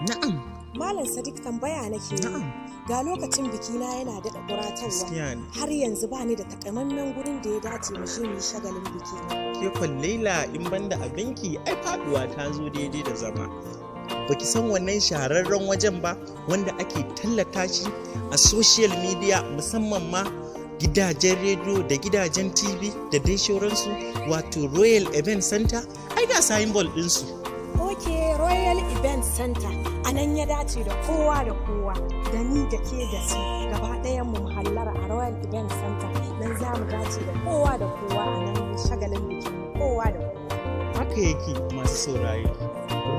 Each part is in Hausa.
Na'am. Malam Sadiq, tambaya nake yi. Na'am. Ga lokacin bikina yana daɗa ƙuratarwa. Gaskiya ne. Har yanzu ba ni da takamaiman gurin da ya dace mu je mu yi shagalin biki. Ke Laila, in banda abinki, ai faduwa ta zo daidai da zama. Baki san wannan shahararren wajen ba wanda ake tallata shi a social media, musamman ma gidajen rediyo da gidajen TV da dai shauransu, wato Royal Event Center? Ai ga signboard ɗinsu. Ok, Royal Event Center. A nan ya dace da kowa da kowa, da ni da ke da su, gaba ɗayan mu hallara a Royal Event Center. Nan za mu dace da kowa da kowa, a nan shagalin bikin mu, kowa da kowa. Haka yake, masu saurare.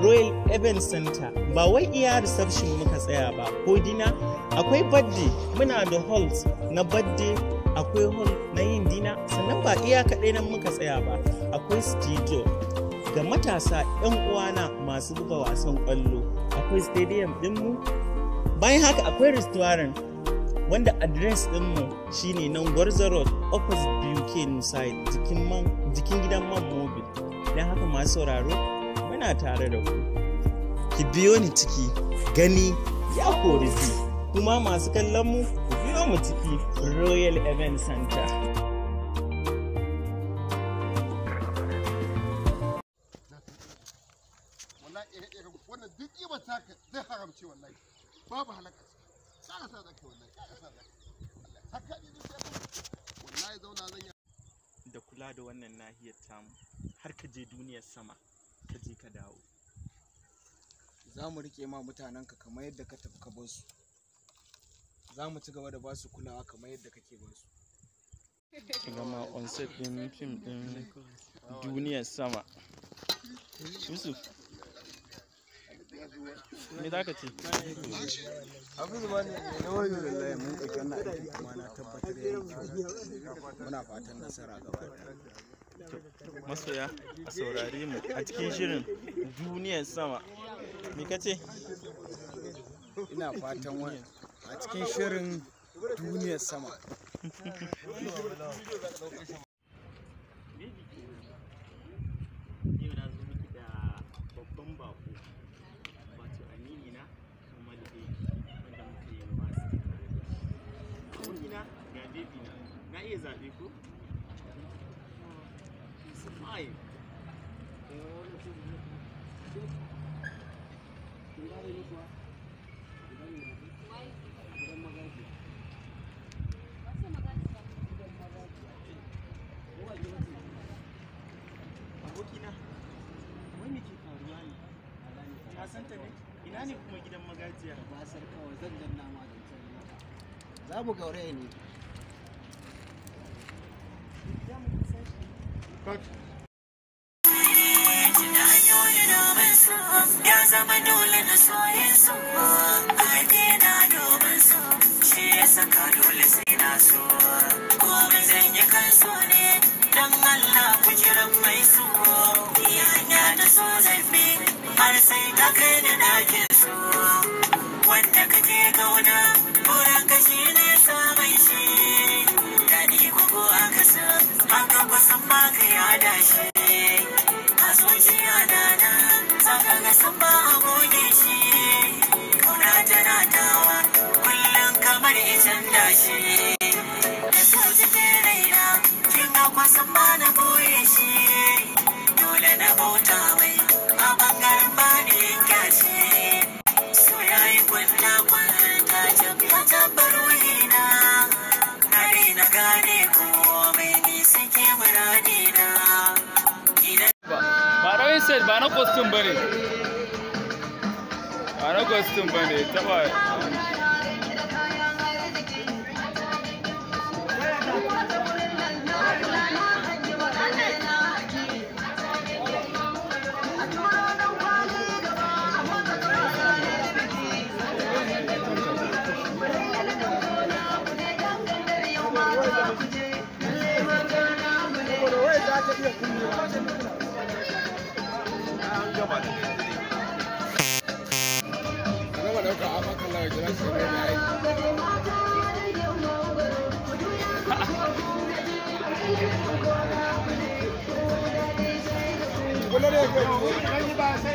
Royal Event Center ba wai iya reception muka tsaya ba ko dinner, akwai birthday, muna da halls na birthday, akwai hall na yin dinner. Sannan ba iya kaɗai nan muka tsaya ba, akwai studio ga matasa 'yan uwana masu buga wasan ƙwallo, akwai stadium ɗinmu. Bayan haka akwai restaurant, wanda address ɗinmu shine nan Gwarzo Road, opposite BUK side, jikin gidan man Mobil. Don haka, masu sauraro, muna tare da ku, ki biyo ni ciki, gani ya kori ji. Kuma masu kallon mu, ku biyo mu ciki Royal Event Center. Wallahi ire-iren wannan duk ƙibar taka zai haramce, wallahi babu halaka ciki. Tsara sa zaka, wallahi tsara sa zaka. Allah haka ne duk sai wallahi zauna zan yi. Da kula da wannan nahiyar tamu har ka je duniyar sama, ka je ka dawo. Za mu riƙe ma mutanenka kamar yadda ka tafi ka bar su. Za mu ci gaba da ba su kulawa kamar yadda kake ba su. Gama on set din fim din Duniyar Sama. Yusuf, me za ka ce? Alhamdulillah, mun ɗauki wannan aiki kuma na tabbatar ya yi kyau. Muna fatan nasara gaba ɗaya. Masoya, a saurare mu a cikin shirin Duniyar Sama. Me ka ce? Ina fatan a cikin shirin Duniyar Sama. Yau na zo miki da babban bako, wato amini na Kamal Baby, wanda muka yi university tare da shi. Abokina, ga baby na, na iya zaɓe ko? Smile. Abokina, wai me ke faruwa ne? Ka san ta ne? Ina ne kuma gidan magajiya? Basar kawai zan danna ma zancen. Za mu gauraya ne. Ya zama dole na soye su na domin su, shi ya saka dole sai na so. Komai zan yi kan so ne, dan Allah ku kiran mai so. Hanya da so zan bi har sai ka kai da dakin so. Wanda kake kauna, burin ka shi ne samun shi. Daɗi ko aka sa haka, kusan ba ka yada shi. A zuciya na nan zaka ga san ba a goge shi. Kauna tana tawa kullum kamar icen dashi. Da so cikin raina, kin ga kwasan ba na boye shi. Dole na bauta mai a bangaren ba ni kyashi. So yayi kwalla kwanta ya tabbar wurina. Na daina gane komai, ni suke muradina idan Ba rawin set ba, na costume ba ne, ba na costume ba ne taba. Gama ɗauka a makalla jira su mai aiki. Kula da kai.